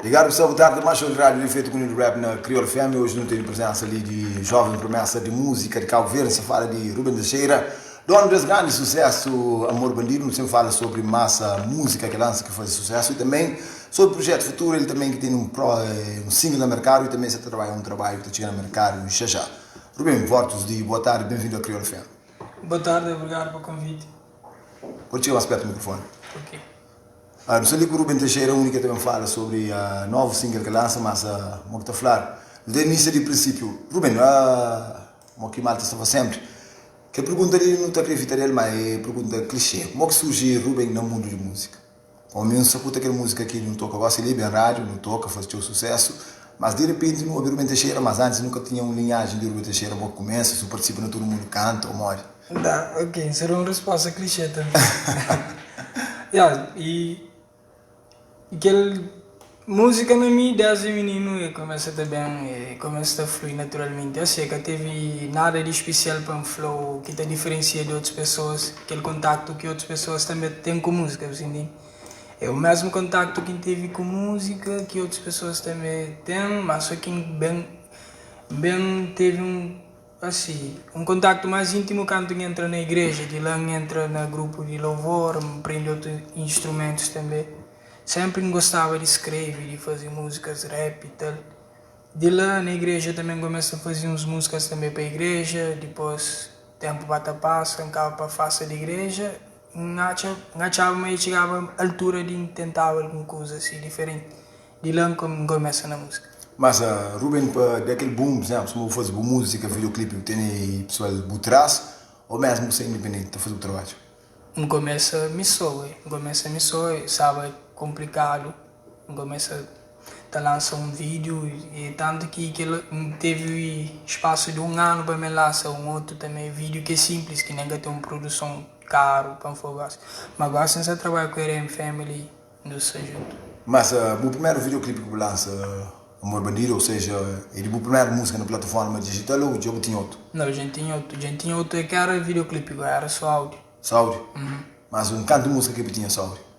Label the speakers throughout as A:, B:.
A: Ligadu pessoal, boa tarde. Mais show de rádio feito com o rap na Crioulo FM. Hoje não tenho presença ali de jovem promessa de música de Cabo Verde. Se fala de Ruben Teixeira, dono desse grande sucesso Amor Bandido. Sempre fala sobre massa música que lança que faz sucesso e também sobre o projeto futuro. Ele também que tem um, pro, um single no mercado e também se trabalha um trabalho que está chegando no mercado já já. Ruben, votos de boa tarde, bem-vindo à Crioulo FM.
B: Boa tarde, obrigado pelo convite.
A: Pode chegar mais perto do microfone.
B: Ok.
A: Não sei que o Ruben Teixeira, a única também fala sobre a novo single que lança, mas uh, que está a falar. De início de princípio, Ruben, uh, que malta estava sempre. Que a pergunta ali não está a evitar ele, mas é pergunta clichê. Como é que surge Ruben no mundo de música? Ao menos só escuta aquela música que não toca, gosta ali, bem rádio, não toca, faz seu sucesso, mas de repente não ouvi Ruben Teixeira, mas antes nunca tinha uma linhagem de Ruben Teixeira, bom começa, se participa no Todo Mundo Canta ou morre.
B: Dá, ok, será uma resposta clichê também. Yeah, e aquele música na mim desde menino e começa também, e começa a fluir naturalmente. Eu sei que teve nada de especial para um flow que te diferencia de outras pessoas, aquele contacto que outras pessoas também têm com música, você entende? É o mesmo contacto que teve com música que outras pessoas também têm, mas só que bem, bem teve um assim, um contacto mais íntimo quando entra na igreja, de lá entra no grupo de louvor, aprende outros instrumentos também. Sempre gostava de escrever, de fazer músicas rap e tal. De lá na igreja também começo a fazer umas músicas também para a igreja, depois tempo bata passa, acaba para a face da igreja, achava mas chegava à altura de tentar alguma coisa assim diferente. De lá começa na música.
A: Mas uh, Ruben, para daquele boom, por exemplo, se eu fazer boa música, videoclipe, tem pessoal por trás, ou mesmo você independente, para fazer o trabalho?
B: Não começa me soa, começa me soa, sabe, é complicado. Começa a lançar um vídeo e tanto que, que teve espaço de um ano para me lançar um outro também vídeo que é simples, que nem tem uma produção caro para fogo. Mas agora sem trabalho com a RM Family, não sei junto.
A: Mas uh, o primeiro videoclipe que lança Amor Bandido, ou seja, é a primeira música na plataforma digital ou já tinha outro?
B: Não, já tinha outro. Já tinha outro que era videoclipe, era só áudio.
A: Só áudio?
B: Uhum.
A: Mas um canto de música que tinha só áudio?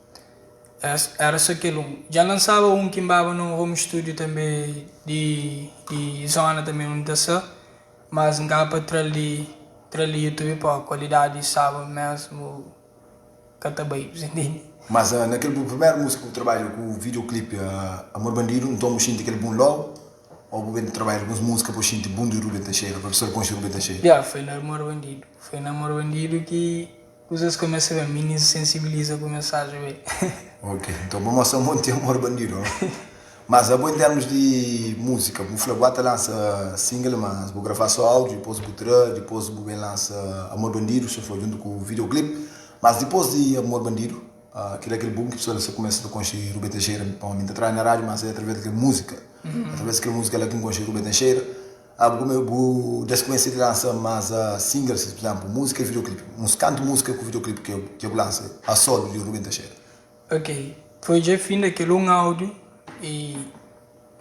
B: Era, era só aquele um. Já lançava um que embava no home studio também de, de zona também, onde está mas não para trazer ali YouTube, pô, a qualidade sabe mesmo, catabei, entende?
A: Mas uh, naquele primeiro música que eu trabalho com o videoclipe uh, Amor Bandido, não tomo sinto aquele bom logo, ou vou trabalhar algumas músicas para o sinto bom de Ruben Teixeira, para a pessoa conhecer Ruben Teixeira?
B: Yeah, foi no Amor Bandido. Foi no Amor Bandido que coisas começam a ver, me sensibiliza com mensagem. Ver.
A: Ok, então vou mostrar um monte de Amor Bandido. Não? Mas uh, bom em termos de música, o Flaguata lança single, mas vou gravar só áudio, depois vou tirar, depois vou lança Amor Bandido, se for junto com o videoclipe. Mas depois de Amor Bandido, uh, aquele aquele boom que a pessoa só começa a conhecer Ruben Teixeira, bom, me atrás na rádio, mas é através daquela música. Uhum. Através daquela música ela que conhece Ruben Teixeira. Ah, como eu da sequência de lança mais uh, singles, por exemplo, música e videoclipe. Uns canto música com videoclipe que eu, que eu lanço, a solo de Ruben Teixeira.
B: Ok, foi já fim daquele um áudio e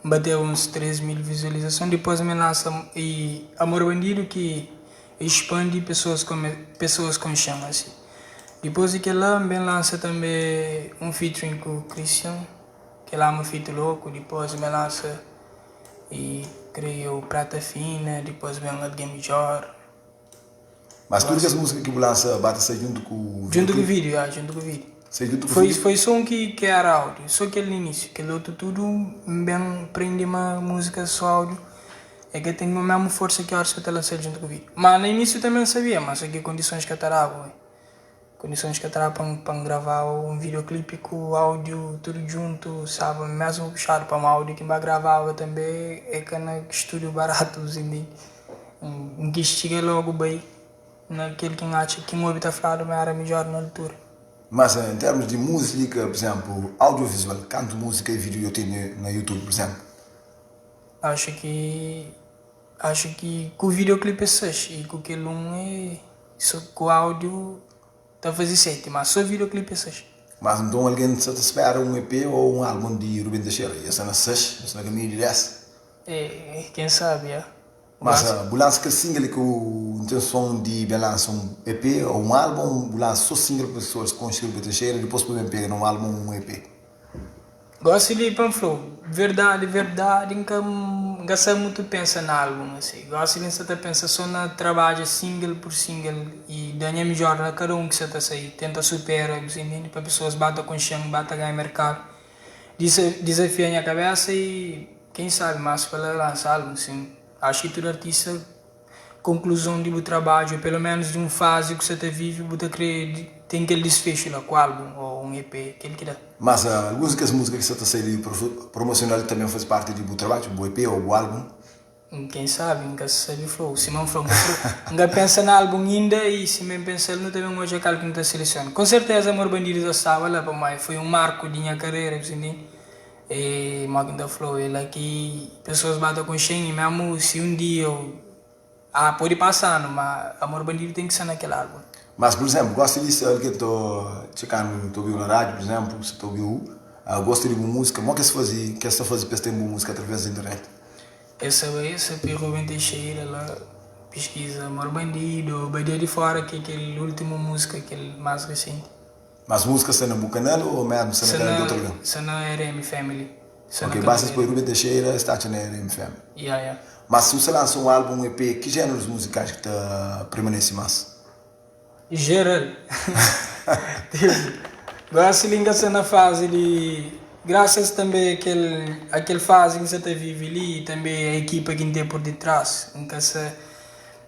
B: bateu uns 3 mil visualizações. Depois me lança e Amor Bandido que expande pessoas com pessoas com chama assim. Depois de que lá me lança também um featuring com o Christian, que lá é um feat louco, depois me lança e creio Prata Fina, depois vem alguém melhor.
A: Mas tudo que as músicas que lança bate junto com o
B: vídeo? Junto com o vídeo, ah, junto com o vídeo.
A: Junto com
B: foi,
A: vídeo?
B: Foi só um que, que era áudio, só aquele no início, aquele outro tudo bem prende uma música só áudio. É que tem a mesma força que a hora que eu lancei junto com o vídeo. Mas no início também sabia, mas aqui condições que eu estava, condições que eu estava para gravar um videoclipe com o áudio tudo junto, sabe? Mesmo puxado para um áudio que me gravava também é que no estúdio barato, assim, um, um que cheguei logo bem naquele que acha que o está falando mas era melhor na altura.
A: Mas em termos de música, por exemplo, audiovisual, canto, música e vídeo eu tenho na YouTube, por exemplo.
B: Acho que acho que com o videoclipe é 6 e com aquele um é só com o áudio está a fazer 7, mas só o videoclipe é 6.
A: Mas então alguém só te espera um EP ou um álbum de Ruben Teixeira? E essa na 6, essa na caminho de 10.
B: É, quem sabe, é.
A: Mas uh, lança aquele single com a intenção de lançar um EP ou um álbum, lança só single para pessoas com Ruben Teixeira e depois podem pegar um álbum ou um EP.
B: Gosi li pa N fla-u verdadi verdadi N ka N ka sa mutu pensa na album asi. Gosi li N sa ta pensa so na trabadja single pur single i da nha midjor na kada un ki sa ta sai. Tenta supera, bu sa intende, pa pesoas ba ta konxe-m, ba ta ganha merkadu. Dizafia nha kabesa i ken sabi mas pa la lansa album sin. Acho ki tudu artista konkluzon di bu trabadju pelo menus di un fazi ku sa ta vivi bu ta kre ten kel disfexu la ku album o un EP kel ki da.
A: Mas alguns di kes musika ki sa ta sai di promosional tanben fazi parti di bu trabadju, bu EP o bu album?
B: Ken sabi, N ka sabi fla-u. Sima N fla-u, N ka pensa na album inda i si mi N pensa-l nu ta ben odja kal ki nu ta selesiona. Kon serteza Amor Bandidu ta staba la pamodi foi un marku di nha karera, bu sa ntende? E mo ki N ta fla-u, é la ki pesoas ba ta konxe-m i mésmu si un dia eu, ah, pode pasa anu, ma Amor Bandidu ten ki sta na kel album.
A: Mas, pur izénplu, gosta di si algen ta txeka-nu, ta obi-u na rádiu, pur izénplu, si ta obi-u, gosta di bu múzika, mo ki es faze, ki es ta faze pa es ten bu múzika através di internet?
B: Es sa bai, es sa pi Ruben Teixeira la piskiza Amor Bandidu, Badia di Fora ki é kel últimu múzika, kel más resenti.
A: Mas múzika sta na bu kanal ou mesmu sta na kanal di otru algen?
B: Sta na RM Family.
A: Sta na Ok, basta es poi Ruben Teixeira es ta atxa na RM Family.
B: Ya, ya.
A: Mas si bu sta lansa un álbum, un EP, ki jénerus muzikais ki ta permanese más?
B: Geral. Tipo, gosi li N ka sta na fazi di, grasas tanbe kel a kel fazi ki N sa ta vivi li i tanbe a ekipa ki N ten pur ditras, N ka sa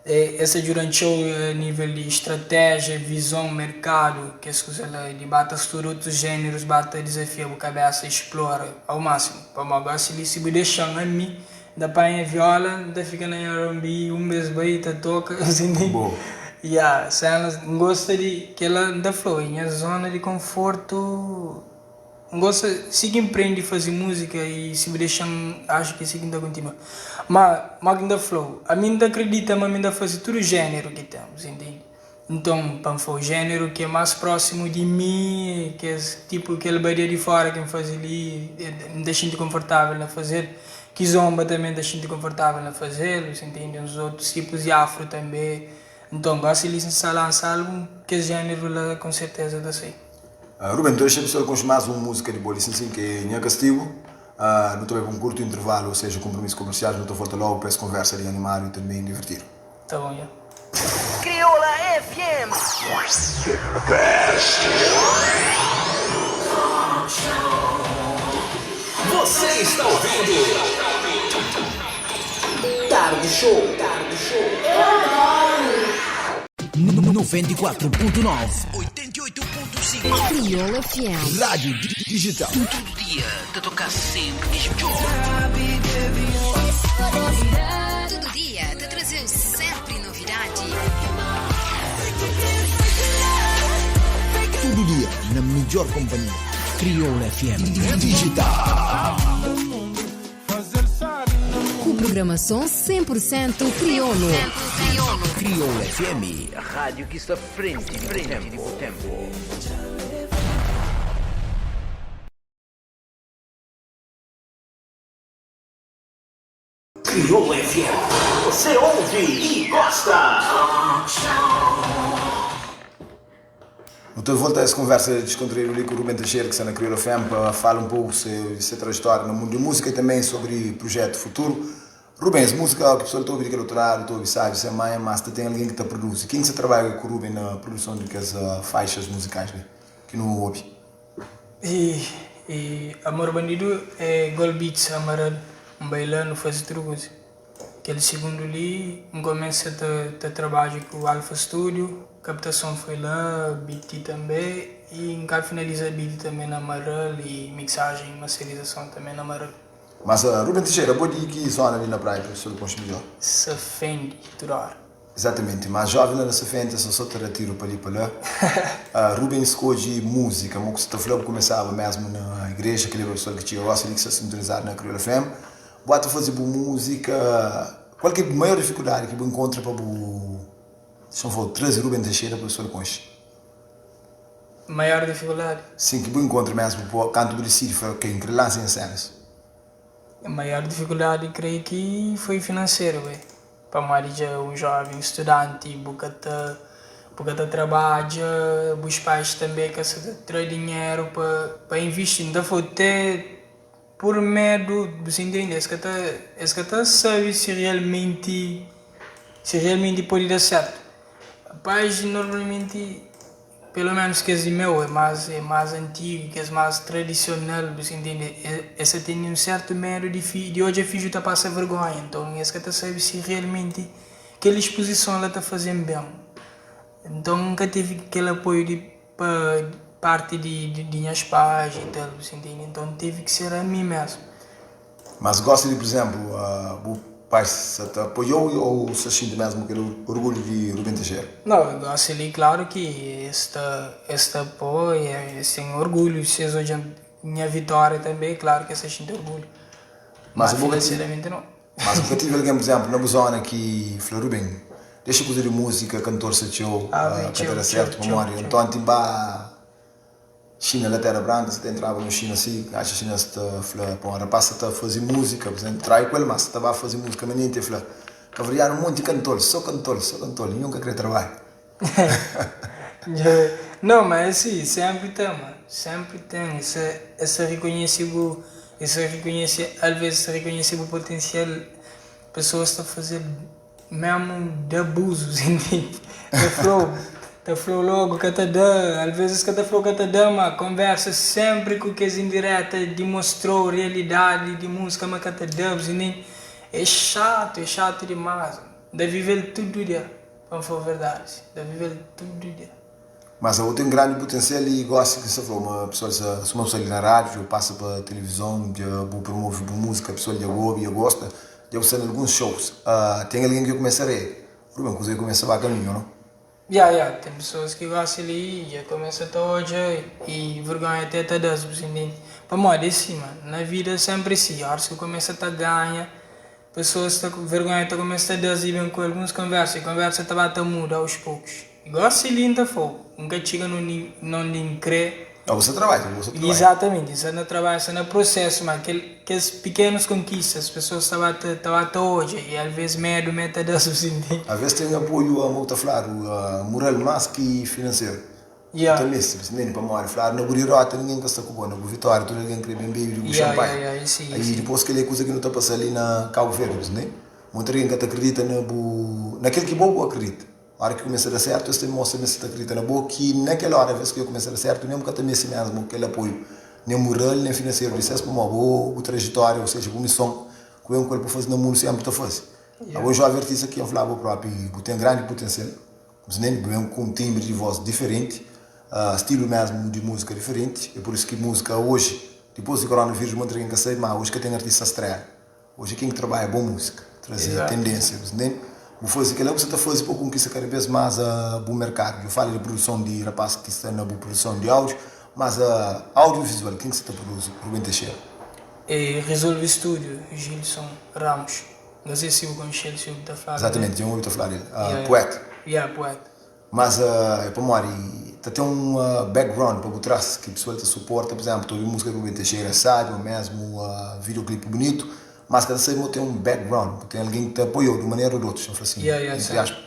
B: Es ta djuda-m txeu a nível di stratéjia, vizon, merkadu, kes kuza la, di ba ta studa otus jénerus, ba ta dizafia bu kabésa, explora au másimu. Pamodi gósi li, si bu dexa-m ami, N ta panha viola, N ta fika na nha R&B, un bês bai ta toka, entende? Ya, sénas, N gosta di kel-la, N ta fla-u, é nha zona di konfortu. N gosta si ki N prende faze múzika i si bu dexa-m acho ki si ki N ta kontinua. Má, má ki N ta fla-u, ami N ta kridita ma mi N ta faze tudu jéneru ki ten, bu intende? Nton, pa N fla-u, jéneru ki é más prósimu di mi é kes tipu kel badia di fóra ki N faze li, N ta xinti konfortável na faze-l. Kizomba tanbê N ta xinti konfortável na faze-l, bu intende? Uns otus tipus di afro tanbê. Nton, gósi li si N sta lansa álbun, kes jéneru la konserteza ta sai.
A: Ruben, ta dexa pessoal konxe más un múzika di bo li, sin sin, ki é Nha Kastigu. Nu ta bai pa un kurtu intervalu, ou seja, konpromisu komersial, nu ta volta logu pa es konversa li animadu i tanbê divertidu.
B: Ta bon, ya.
C: Kriola FM.
D: The best.
C: Você está ouvindo Tarde Show. Tarde Show.
E: 94.9 88.5
F: Crioula FM.
A: Rádio Digital.
E: Tudu dia ta toka sempri di midjor.
F: Tudu dia ta traze-u sempri novidadi.
A: Tudu dia na midjor companhia.
E: Crioula FM.
A: Digital.
F: Ku programason 100 pur sentu kriolu.
E: Crioula FM, rádio ki sta frenti di bu tempu.
C: Crioula FM, você ouve e gosta.
A: Nu ta volta es konversa deskontraídu li ku Ruben Teixeira ki sta na Crioula FM pa fala un poku se se trajetória na mundu di múzika i tanben sobri prujetu futuru. Ruben, es múzika ki pesoal ta obi di kel otu ladu, ta obi sabi sen manha, mas ta ten algen ki ta produzi. Ken ki sta trabadja ku Ruben na produson di kes faixas muzikais li ki nu obi?
B: E e Amor Bandidu é Gold Beats Amaral, N bai la nu faze tudu kuza. Kel sigundu li N kumesa ta ta trabadja ku Alpha Studio, kaptason foi la, beat tanbe i N ka finaliza beat tanbe na Amaral i mixajen i masterizason tanbe na Amaral.
A: Mas Ruben Teixeira, bo di ki zona li na Praia pa pessoal konxe midjor?
B: Safendi, tudu ora.
A: Exatamente, mas jovem la na Safendi ta sta so ta da tiru pa li pa la. Ruben skodje múzika, mo ku sa ta fla bu kumesaba mesmu na igreja, kel li pa pessoal ki txiga gosi li ki sta sintonizadu na Crioula FM. Bu ata faze bu múzika, kual ki é maior difikuldadi ki bu enkontra pa bu, se nu for traze Ruben Teixeira pa pessoal konxe?
B: Maior difikuldadi?
A: Sin, ki bu enkontra mesmu pa kantu bu disidi fla ok, N kre lansa nha sénas.
B: Maior difikuldadi krei ki foi finanseru bai, pamodi dja un joven studanti bu ka ta bu ka ta trabadja, bus pais tanbe ka sa ta tra dinheru pa pa invisti, N ta fla te. Por medu, bu sa intende? Es ka ta, es ka ta sabe si realmenti, si realmenti pode da sertu. Pais normalmenti, pelo menus kes di meu, é más, é más antigu, kes más tradisional, bu sa intende? Es ta tene un sertu medu di fi, di odja fidju ta pasa vergonha. Nton, es ka ta sabe si realmenti kel ispuzison la ta faze-m ben. Nton, N ka tevi kel apoiu di Pa parti di di nhas pais i tal, bu sa intende? Nton tevi ki ser ami mesmu.
A: Mas gosi di, pur izemplu, bu pais sa ta apoiau ou sa xinti mesmu kel orgulhu di Ruben Teixeira?
B: Nau, gosi li klaru ki es ta es ta apoia, es ten orgulhu, si es odja nha vitória tanbe, klaru ki es ta xinti orgulhu.
A: Mas
B: Mas
A: bu ka
B: finanseramenti nau.
A: Mas bu ka tive algen, pur izénplu, na bu zóna ki fla, Ruben, dexa kuza di múzika, kantor sa txeu,
B: Ah, ben,
A: ka ta
B: txeu,
A: da
B: txeu,
A: sértu
B: txeu,
A: pamodi
B: txeu.
A: antónti N ba Xina la Téra Branka, sa ta entraba nun Xina si, atxa xinês ta fla, pon, rapás sa ta faze múzika, pur izénplu, trai ku el, mas sa ta ba faze múzika manenti, el fla, Kaverdianu un monti kantor, sô kantor, sô kantor, ninhun ka kre trabadja.
B: Não, mas é assim, sempre tem, mano. Sempre tem. Esse, esse reconhece o, esse reconhece, às vezes reconhece o potencial, pessoas estão fazendo mesmo de abuso, entende? Tá flow, tá flow logo que tá dá, às vezes que tá flow que tá dá, mas conversa sempre com que as indireta demonstrou realidade de música, mas que tá dá, entende? É chato, é chato demais. Da viver tudo dia. Pa N fla verdadi, da vive-l tudu dia.
A: Mas abo ten grandi putensial i gosi ki sa fla ma pesoal sa suma pesoal li na radiu dja bu pasa pa tilivizon dja bu promove bu musika pesoal dja obi dja gosta dja bu sta na alguns shows ten algen ki kumesa re Ruben kuza ki kumesa ba kaminhu no?
B: Ya ya ten pesoas ki gosi li dja kumesa ta odja i vergonha te ta da-s bu sintende pamodi é si man na vida senpri é si oras ki kumesa ta ganha Pessoas ta ku vergonha ta kumesa ta das i ben ku alguns konversa i konversa ta ba ta muda aos poucos. I gosi li N ta fau, N ka txiga nundi nondi N kre.
A: Ma bu sta trabadja, bu sta trabadja.
B: Izatamenti, N sta na trabadja, N sta na prosesu, ma kel kes pikenus konkistas pessoas ta ba ta ta ba ta odja i alves medu me ta das bu sinti.
A: Alves ten apoiu amo ku ta fladu mural mas ki finanseru.
B: Yeah.
A: Bu ta meste, bu ntende? Pamodi fladu na bu dirota ningen ka sta ku bo, na bu vitória tudu algen kre ben bebe di bu
B: Yeah,
A: xanpanha.
B: yeah, yeah, isi,
A: Aí
B: isi.
A: dipôs kel-li é kuza ki nu ta pasa li na Kabu Verdi, bu ntende? Monti algen ka ta kridita na bu, na kel ki bo bu akridita. Óra ki kumesa da sértu es ta mostra ma es ta kridita na bo ki na kel óra vês ki dja kumesa da sértu nen bu ka ta meste mésmu kel apoiu nen mural nen finanseru di ses pamodi bo bu trajetória ou seja bu mison ku ben ku el pa faze na mundu sénpri ta faze. Abo jovem artista ki N fla bo própi bu ten grandi putensial. Nen bu ben ku un timbre di voz diferenti, stilu mesmu di múzika diferenti, é pur isu ki múzika oji, dipôs di koronavírus monti algen ka sabe, má oji ka ten artista strela, oji é ken ki trabadja bon múzika, traze tendénsia, bu ntende? Bu faze kel-la bu sa ta faze pa konkista kada bês más bu merkadu, dja fala di produson di rapaz ki sta na bu produson di áudiu, mas audiovisual ken ki sa ta produzi? Rubem Teixeira.
B: É Resolve Studio, Gilson Ramos. Não sei si bu konxe-l, si bu ta fala del.
A: Exatamente, dja N obi ta fla del.
B: Yeah,
A: Poeta.
B: Yeah, poeta.
A: Mas é pamodi ta ten un background pa bu tras ki pesoal ta suporta, pur izénplu, ta obi múzika di Rubem Teixeira é sábi ô mésmu videoclip bunitu, mas ka ta sabe ma bu ten un background, bu ten algen ki ta apoiau di un manera ô di otu, xa-m fla sin,
B: Yeah, yeah,
A: entri
B: certo.
A: aspas.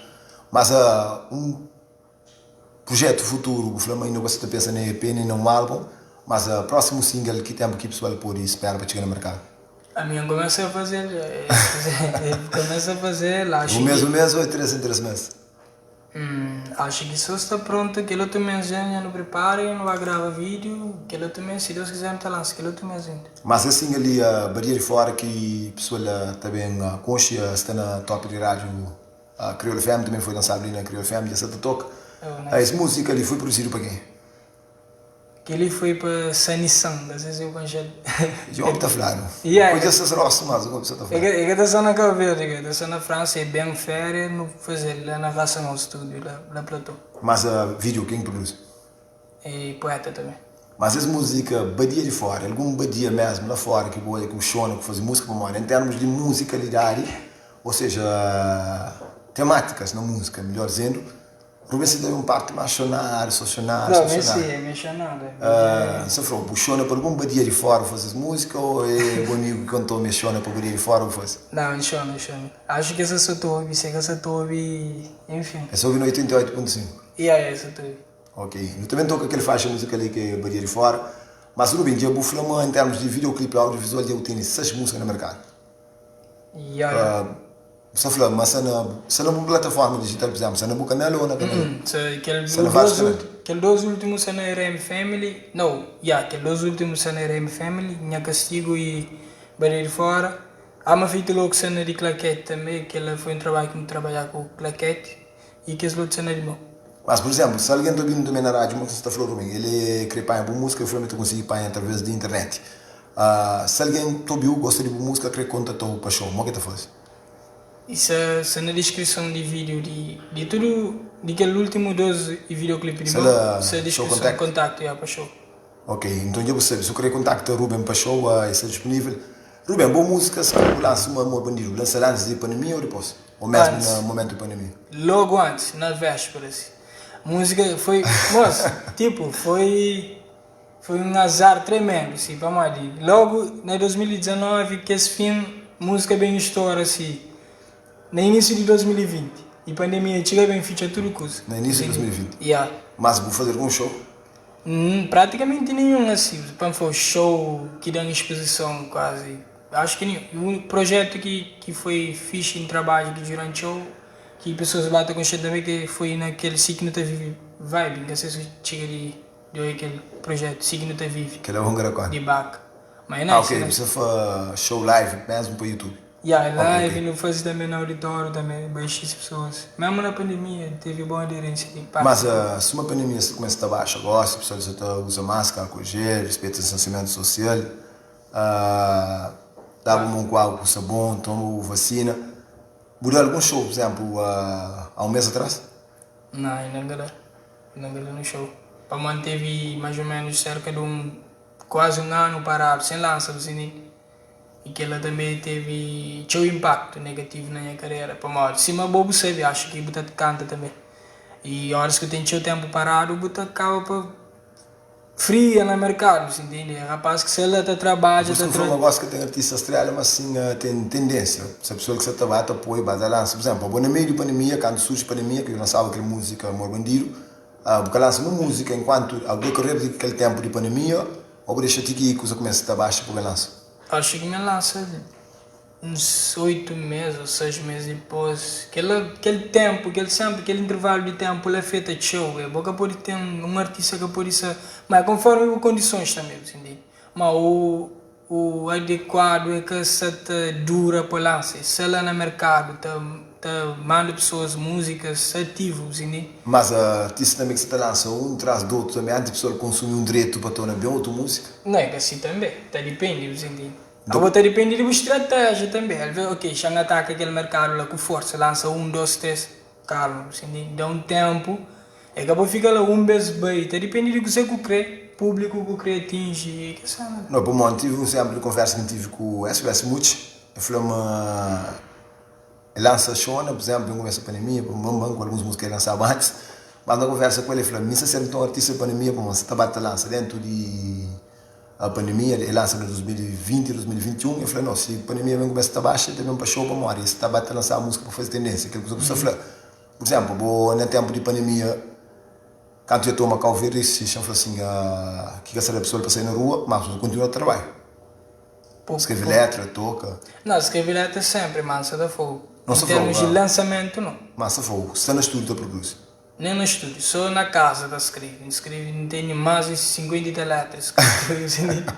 A: Mas un projetu futuru, bu fla ma inda bu ka sa ta pensa na EP nen na un álbum, mas prósimu single ki ténpu ki pesoal pode spera pa txiga na merkadu?
B: A minha começa a fazer, começa a fazer, acho
A: Um mês,
B: que
A: um mês ou é 3 em 3 meses?
B: Acho que só está pronto aquele outro mês já, já não prepara, já não vai gravar vídeo, aquele outro mês, se Deus quiser, não tá lança, aquele outro mês ainda.
A: Mas esse single ali, uh, Badia de Fora, que pessoal uh, também uh, conche, uh, está na top de rádio uh, Crioulo FM, também foi lançado ali na Crioulo FM, já está toca.
B: Oh,
A: Uh,
B: nice.
A: esse música ali foi produzido para quem?
B: Kel-li foi pa Sanissan, da ses eu konxe-l.
A: Dja obi ta fladu.
B: Yeah,
A: Odja ses rostu mas obi sa ta
B: E
A: fladu.
B: ka, e ka ta sta na Cabo Verde, e ka ta sta na França, e ben féria nu faze-l la na Raça Nova Studio, la, la Plateau.
A: Mas video ken ki produzi?
B: E poeta tanbe.
A: Mas es musika badia di fora, algun badia mesmu la fora ki bu odja ki bu xona ku faze musika pamodi en termus di musikalidadi, ou seja tematikas na musika, midjor dizendu, Rubens ta un parti más xonadu, só xonadu,
B: Não,
A: só
B: mi si,
A: xonadu.
B: é mi xonadu.
A: Ah, Nsa fla, bu xona pa algun badia di fora bu faze es múzika ô é bu amigu ki kontou ma é xona pa badia di fora bu faze?
B: Não, N xona, N xona. Acho ki esa sa ta obi, se ka sa ta obi, enfim.
A: É sa obi na 88.5?
B: Yeah, yeah, sa ta obi.
A: Ok, nu ta ben toka kel faixa muzikal li ki é badia di fora. Mas Ruben, dja bu fla ma en termus di videoclip e audiovisual dja bu tene 6 músika na merkadu.
B: Ya, ya.
A: Bu sta fla ma sta na sta na bu plataforma digital, por exemplo, sta na bu kanal ou na kanal?
B: Sa kel
A: Sta na várius
B: dos
A: kanal.
B: kel dos últimu sta na RM Family, nau, ya, kel dos últimu sta na RM Family, Nha Kastigu i Badia di Fora. Ama Feito Louco sta na di Claquete tambe, kel-la foi un trabadju ki N trabadja ku Claquete i kes lotu sta na di meu.
A: Mas, pur izénplu, si algen ta obi-nu tanbê na rádiu, ma ki sta ta fla Ruben, el krê panha bu múzika, el fla ma el ta konsigi panha através di internet. Si algen ta obi-u, gosta di bu múzika, krê kontata-u pa xou, modi ki el ta faze?
B: I sta na diskrison di vídiu di tudu di kel últimu dos videoclip di
A: Sta
B: meu,
A: la
B: sta
A: xou
B: diskrison
A: kontaktu?
B: kontaktu ya pa xou.
A: Ok, nton dja bu sabe, si bu krê kontakta Ruben pa xou, el sta disponível. Ruben, bo múzika sta bu lansa uma Amor Bandidu, bu lansa-l antis di pandemia ou dipôs? Ou mesmu
B: Antis.
A: na momentu di pandemia?
B: Logo antis, na véspera si. Múzika foi, mos, tipo, foi foi un azar tremendu si, pamodi logo na 2019 kes fin múzika ben stora si, na inísiu di 2020 i pandemia txiga ben fitxa tudu kuza.
A: Na inísiu di 2020?
B: Ya.
A: Mas bu faze algun show?
B: Praticamente nenhum assim, pa N fla show ki da-m exposição quase, acho ki nenhum. Único projeto ki ki foi fixe N trabadja ki dura-m txeu, ki pessoas ba ta konxe-m tanbe ki foi na kel Si Ki Nu Ta Vive Vibe, N ka se si txiga di di oia kel projeto Si Ki Nu Ta Vive
A: Kel é un grande
B: di Baka. Ma é
A: Ah,
B: nice,
A: ok,
B: é nice.
A: bu sta fa show live mesmu pa YouTube?
B: Ya, é
A: Ok,
B: live,
A: ok.
B: nu faze tanbe na auditório tanbe, baixis pessoas. Mesmu na pandemia teve bon aderência di parte
A: Mas
B: di público.
A: suma pandemia sta kumesa ta baxa gosi, pessoal sa ta uza máscara, álcool gel, respeita distanciamento social, laba mon ku água ku sabon, toma bu vacina. Bu da algun show, por exemplo, há um mês atrás?
B: Não, ainda nunca da. Ainda nunca da no show. Pamodi teve mais ou menos cerca de um quase um ano parado, sem lança, bu entende? I kel-la tanbê tevi txeu inpaktu negativu na nha karera, pamodi sima bo bu sabe, axu ki bu ta kanta tanbê. I óras ki bu ten txeu ténpu paradu, bu ta kaba pa fria na merkadu, bu intende? Rapaz ki sta la ta trabadja,
A: Pur
B: ta
A: isu ki N fla
B: tra.
A: ma gosi ka ten artista strela, ma sin ten tendénsia. Se pesoa ki sa ta ba ta poi, ba ta lansa. Pur izénplu, abo na meiu di pandemia, kantu surji pandemia, ki bu lansaba kel múzika Amor Bandidu, bu ka lansa nun múzika enkuantu ao dekorer di kel ténpu di pandemia, Ô bu dexa ti ki kuza kumesa ta baxa pa bu lansa?
B: Acho ki mi lansa uns 8 mes ou 6 mes dipos. Kel kel tempu, kel sempre kel intervalu di tempu la afeta txeu. E bo ka pode ten, un artista ka pode sa, ma é konformi bu kondisons tanbe, bu ta intende? Ma o o adekuadu é ka sa ta dura pa lansa, é sa la na merkadu ta ta manda pesoas musikas ativu, bu ta intende?
A: Mas artista tanbe ki sa ta lansa un tras di otu tanbe antis pesoal konsumi un dretu pa torna ben otu musika.
B: Não é ka si tanbe, ta dipende, bu ta intende? Abo ta dipende di bu stratégia tanbe. Alves, ok, xa N ataka kel merkadu la ku forsa, lansa un, dos, tres, kalma, bu ta intende? Da un tempu, é ka pa fika la un bes bai, ta dipende di kuse ku kre, publiku ku kre atinji, kes sena la.
A: Não, pamodi N tive un exemplu di konversa ki N tive ku SOS Mucci, el fla ma El lansa Xona, pur izénplu, ben kumesa pandemia, pa un ban ku alguns múzika el lansaba antis, mas na konversa ku el, el fla, Mi sta ser nton artista di pandemia pamodi N sta ta ba ta lansa déntu di pandemia. El lansa na 2020, 2021, el fla, No, si pandemia ben kumesa ta baxa, el ta ben pa xou pamodi el sta ba ta lansa múzika pa faze tendénsia, kel kuza ku sta fla. Pur izénplu, bo na ténpu di pandemia, kantu dja toma Kau Verdi, si xa fla sin, ki ka sta da pesoal pa sai na rua, mas bu kontinua ta trabadja. Skrebe letra, toka.
B: Não, skrebe letra sempre, mas nsa ta fogo.
A: Não
B: Em
A: sa
B: termos
A: fogo,
B: de
A: ah.
B: lançamento, não.
A: Mas sa fogo. Sta na studio ta produzi.
B: Nem na studio, só na casa ta skrebe. N skrebe, N tene mais de 50 e tal letras skritu.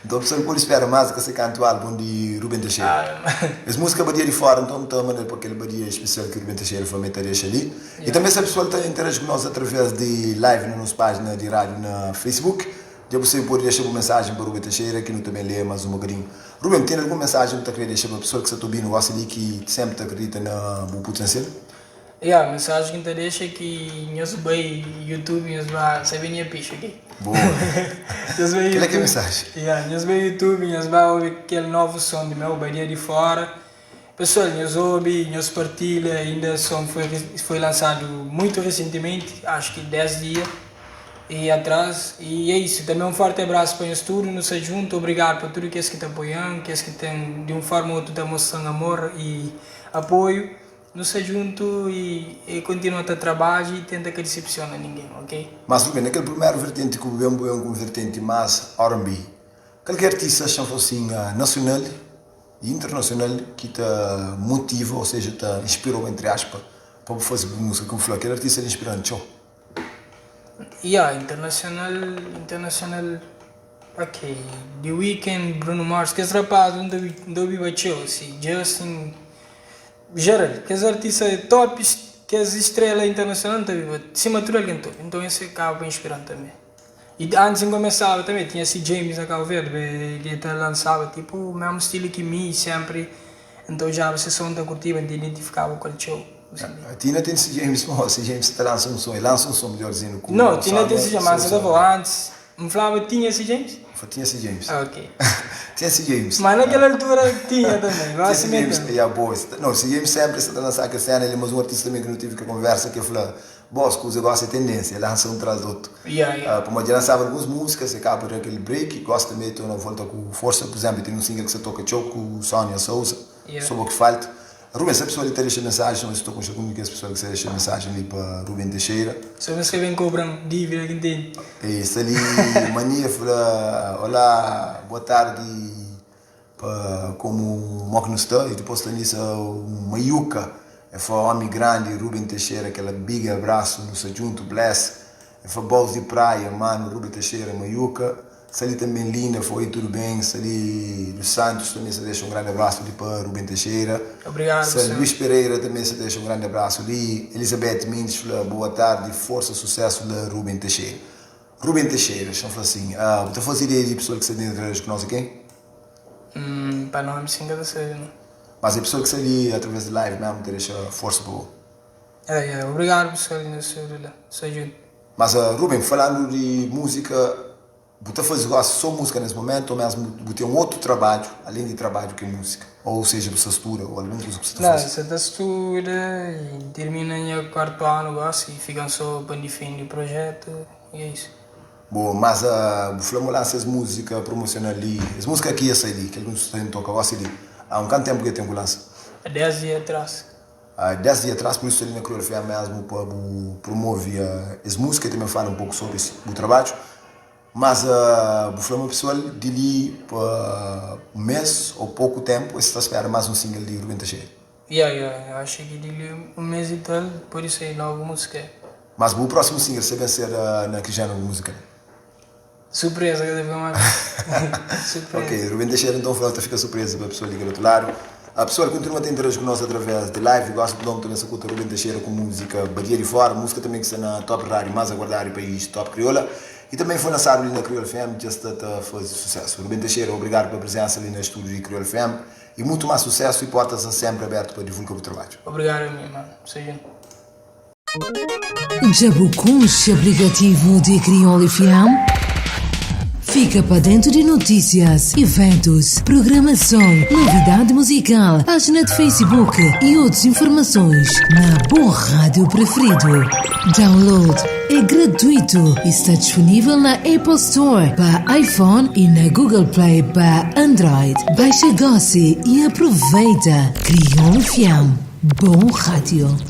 A: Nton pessoal pode spera mais di ka se kantu album di Ruben Teixeira.
B: Ah,
A: Es música Badia di Fora nton ta mandal pa kel badia especial ki Ruben Teixeira fla ma el ta dexa li. E tanbe se pessoal ta interage ku nos através di live na nos página di rádio na Facebook. Dja bu sabe pode dexa bu mensajen pa Ruben Teixeira ki nu ta ben lê mas un bokadinhu. Ruben, ten algun mensajen bu ta kre dexa pa pesoal ki sa ta obinu gosi li ki senpri ta akredita na bu putensial?
B: Ya, mensajen ki N ta dexa é ki nhos bai YouTube nhos ba sabe nha pixi, ok?
A: Boa!
B: Nhos bai
A: Kel-la ki é
B: YouTube,
A: mensajen.
B: ya, nhos bai YouTube nhos ba obi kel novu son di meu, Badia di Fora. Pesoal, nhos obi, nhos partilha, inda son foi foi lansadu muito resentimenti, acho ki 10 dia e atras, e é isso, também um forte abraço pa nhos tudo, nu sta djuntu, obrigado pa tudo kes ki ta apoian, kes ki ten di un forma ou otu ta mostran amor e apoio. Nu sta djuntu y e kontinua ta trabadja y tenta ka disepsiona ningen, ok?
A: Mas Ruben, na kel primeru vertenti ku bu ben, bu ben ku un vertenti mas R&B. Kal ki é artista, xa fla sin, nasional y internasional ki ta motiva, ou seja, ta inspirau, entri aspa, pa bu faze bu múzika? Ki bu fla, kel artista li inspiran txeu.
B: Ya, internasional, internasional, ok, The Weeknd, Bruno Mars, kes rapaz li N ta obiba txeu, si, Justin. Jeral, kes artista é top, kes estrela internacional ta biba sima tudu algen ta obi, nton es kaba pa inspiran tanbe. I antis N kumesaba tanbe tinha si James na Cabo Verde ki ta lansaba tipu mesmu stilu ki mi sempri N ta odjaba se son N ta kurtiba N ta identifikaba ku el txeu.
A: Tina ten si James mo si James ta lansa un son, el lansa un son midjor dizendu ku
B: No, Tina ten si James, mas N ta fla antis N flaba tinha si James?
A: Fla tinha si James.
B: Ah, ok.
A: Tinha si James.
B: Mas naquela altura tinha também.
A: Tinha si James. Ya, boa. Não, si James sempre sta ta lançar kel cena ali, mas um artista também que nu tive kel conversa que el fla, boss, kuza gosta é tendência, el lança um tras do outro.
B: Yeah, yeah.
A: Pamodi el lançava alguns músicas, e caba da aquele break, gosta também torna volta ku força, por exemplo, tem um single que sa toca txeu ku Sonia Souza,
B: Yeah.
A: Só bo ki falta. Ruben, se pessoa li ta dexa mensagem, mas estou com algum de kes pessoa ki sa dexa mensagem li pa Ruben Teixeira.
B: Só nhos ka ben kobra-m dívida ki N tene.
A: E sta li Mania fla, Olá, boa tardi pa komu mo ki nu sta e dipos sta li sa Maiuka e fla omi grandi Ruben Teixeira kela big abraço nu sta djuntu bless e fla boss di praia manu Ruben Teixeira Maiuka Sta li tanben Linda foi tudo bem sta li dos Santos também sta dexa um grande abraço li pa Ruben Teixeira
B: Obrigado
A: sta
B: pessoal.
A: Luís Pereira também sta dexa um grande abraço li Elizabeth Mendes fla boa tarde força sucesso la Ruben Teixeira Ruben Teixeira xa fla assim ah bu ta faze ideia di pessoal ki sta dentro de ku nos é quem?
B: Pa nome sim ka ta sabe não.
A: Mas é pessoal ki sta li através di live mesmo ta dexa força pa bo.
B: É, é, obrigado pessoal di nos tudo la, sta djunto.
A: Mas Ruben, falandu di música, bu ta faze gosi só música nes momentu ou mesmu bu ten otu trabadju além di trabadju ki é música? Ou seja, bu sta studa ou algun kuza ki bu sta ta
B: Não,
A: faze?
B: sa ta studa e tirmina nha kuartu anu gosi e fikan só pa difendi projetu e é isu.
A: Boa, mas bu fla ma lansa es música promosional li, es música ki ia sai li, kel ki nu sta toka gosi li, há un kantu tempu ki é ten ku lansa?
B: Há 10 dia atrás.
A: Há 10 dia atrás, por isso sta li na Kriol FM mesmu pa bu promove es músika e também fala um pouco sobre bu trabadju. Mas bu fla ma pessoal di li pa um mês ou pouco tempo es sta spera mais um single di Ruben Teixeira.
B: Ya, ya, eu acho ki di li um mês e tal pode sair logo músika.
A: Mas bu próximo single se ben ser na ki género musical?
B: Surpresa ka ta fika más Surpresa.
A: Ok, Ruben Teixeira então fala ta fika surpresa pa pessoal di kel otu ladu. A pessoal continua ta interagi ku nos através di live, gosta di nome também sa kuta Ruben Teixeira ku música Badia di Fora, música também ki sta na Top Rádio mais aguardado di país, Top Crioula, e também foi lançado li na Crioula FM, dja sta ta faze sucesso. Ruben Teixeira, obrigado pa presença li na estúdio di Crioula FM e mutu mais sucesso e porta sta sempre aberto pa divulga bu trabadju.
B: Obrigado ami mano, seja.
F: Dja bu konxe aplikativu di Kriol FM? Fika pa dentu di notísias, iventus, programason, novidadi muzikal, pájina di Facebook i otus informasons na bu rádiu preferidu. Download é gratuitu i sta disponível na Apple Store pa iPhone i na Google Play pa Android. Baixa gósi i aproveita Kriol FM, bon rádiu!